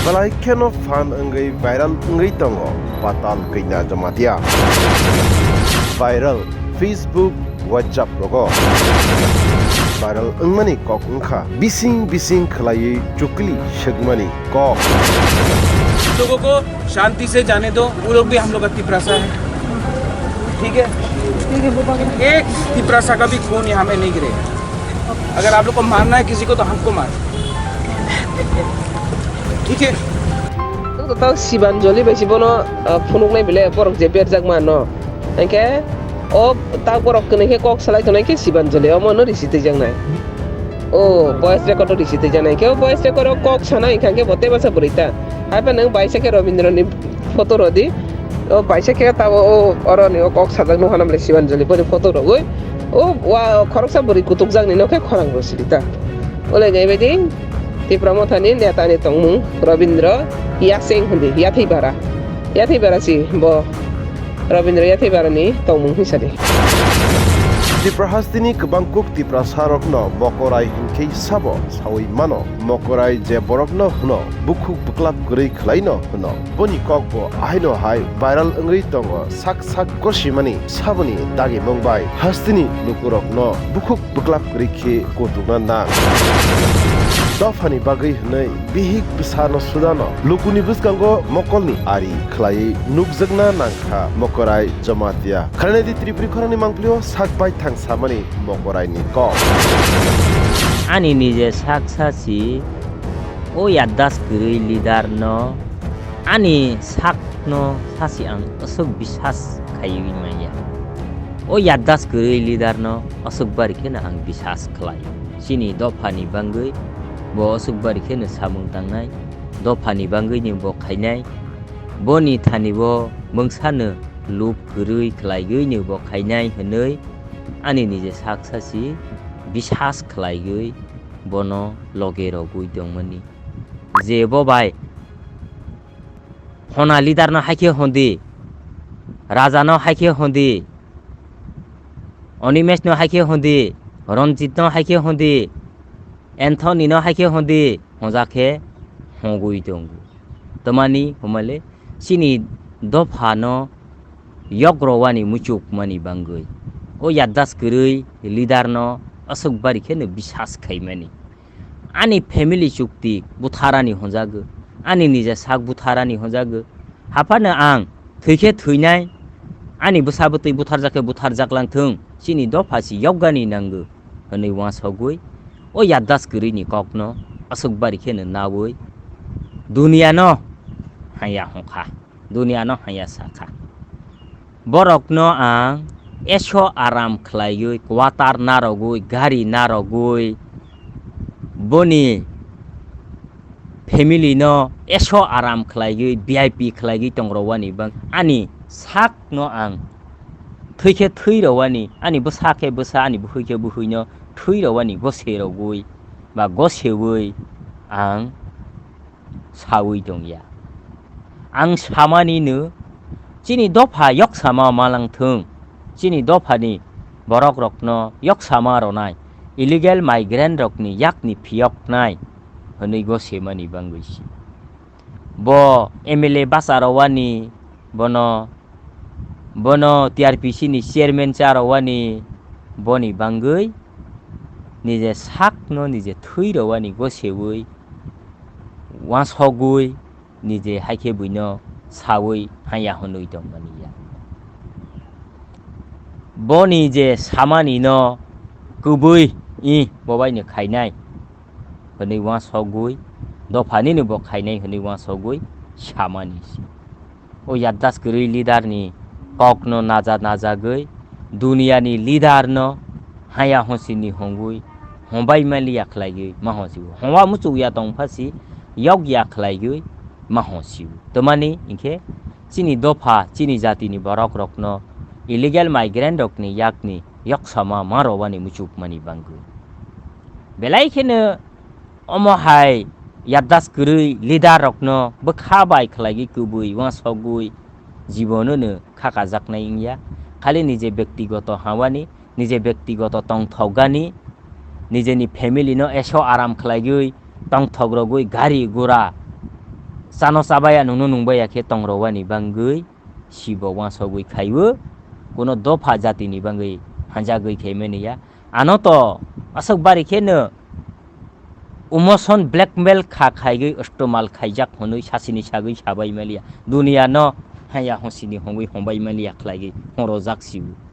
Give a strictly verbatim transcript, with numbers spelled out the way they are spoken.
Belai kheno fan wngwi viral wngwi tongo Patal Kanya Jamatia. Viral Facebook, WhatsApp rogo viral wngmani kok wngkha bising bising khwlaiwi chukli swkmani kok. लोगों को शांति से जाने दो, वो लोग भी हम लोग का तिपरासा है, ठीक है? एक तिपरासा का भी खून यहाँ में नहीं गिरेगा। अगर आप लोग को मारना है किसी को तो हमको मारो, ठीक है? Tau Sibanjali bai si bono, ah, phunuknai bile borok je berjak mano. Hingke o tak borok kwnwi khe kok salai tongnai khe Sibanjali omo no risi twijaknai. O voice record o risi twijaknai khe o voice record o kok sana hingkha khe bo tei masa bwrwi ta. Haiphano nwng baisa khe Robindra ni photo rodi. O baisa khe tabo o oro ni o kok sajak nukha nang le Sibanjali boni photo rogwi. O wa khoroksa bwrwi kutukjak ni nokhe khorang rw sili ta. Ole ngai bedi Tipra Motha ni neta ni tongmung Robindra Yaseng hindi, yathwi bara. Yathwi bara si bo Robindra yathwi bara ni tongmung hisadi. Tipra hasteni kwbang kuk Tiprasa rokno mokorai hinkhe sabo sawi mano. Mokorai je borokno hwno bukhuk bwklap kwrwi khwlaino hwno. Boni kok bo ahaino hai viral wngwi tongo sak sak gosimani saboni dagimung bai. Hasteni lukurokno bukhuk bwklap kwrwi khe kutukna nang. Dophani bagwi hwnwi bihik bwsano sudano lukuni bwskango mokolni ari khwlaiwi nukjakna nangkha Mokorai Jamatia. Kharnai di Tripuri khorangni mangpilio sak baithang samani Mokoraini kok. Ani nije sak sasi o yaddas kwrwi leader no ani sak no sasi ang aswk bisas khaiwi manya. O yaddas kwrwi leader no aswk bari kheno ang bisas khlai. Chini dophani bangwi bo aswk bari kheno samung tangnai, dophani bangwi ni bo khainai. Boni thani bo mungsano lub kwrwi khlaigwi ni bo khainai hwnwi ani nije sak sasi bisas khlaigwi bono loge rogwi tongmani. Je bo bai hona leader no haikhe hondi, raja no haikhe hondi, Animesh no haikhe hondi, Ranjit no haikhe hondi, Anthony no haikhe hondi, honja khe hongwi tongo. Tamani homale chini dopha no yok rowani muchuk mani bangwi. O yaddas kwrwi leader no aswk bari kheno bisas khaimani. Ani family chukti butharani honjago, ani nija sak butharani honjago. Haphano ang thwikhe thwinai, ani bwsa bwtwi butharjak khe butharjak lang thung, chini dopha si yokgani nango, hwnwi uansugwi o yaddas kwrwini kokno aswk bari kheno naui duniano haya hongkha, duniano haya sakha. Borokno ang eso aram khlaiwi, quarter narogwi, gari narogwi, boni family no eso aram khlaiwi, V I P khlaiwi tongrowani bang ani sakno ang thwikhe thwirowani, ani bwsa khe bwsa, ani buhui khe buhuino thwirowani gose rogwi ba gosewi ang saui tongya. Ang samani no chini dopha yoksama malang thung, chini dophani borok rokno yoksama ronai, illegal migrant rokni yakni phiyoknai hwnwi go semani bangwi si. Bo M L A basa rowani, bono Bono T R P C ni chairman cha rowani boni bangwi nije sakno nije thwi rowani gosewi wansogwi nije haikhe buino sawi hanya hwnwi tongmani ya. Boni je samani no kubui i bobaino khainai hwnwi wansogwi, dophanino bo khainai hwnwi wansogwi samani. O yaddas kwrwi leader ni kokno naja najagwi duniya ni leader no haya honsini hongwi hombai maliya khlaigwi ma honsi. Hongwa muchukya tongphasi yokya khlaigwi ma honsi. Twmani hinkhe chini dopha, chini jati ni borok rokno illegal migrant rokni yakni yoksama ma rowani muchukmani bangwi. Belai kheno omo hai yaddas kwrwi leader rokno bwkha bai khlaigwi kubui wansogwi jibono no khakajaknai wngya. Khali nije bektigoto hawani, nije bektigoto tongthokgani, nijeni family no eso aram khlaigwi tongthok rogwi gari gura Chano chabaya nungno nungbaya khe tongrowani bangwi sibo wansogwi khaiwi, kuno dopha jatini bangwi hanjagwi khaimani ya. Ano to aswk bari khe no emotion blackmail kha khaigwi istemal khaijak hwnwi sasini sagwi sabai maliya. Duniya no haya hosini hongwi hongbai maliya khlaigwi hongrojak sibo.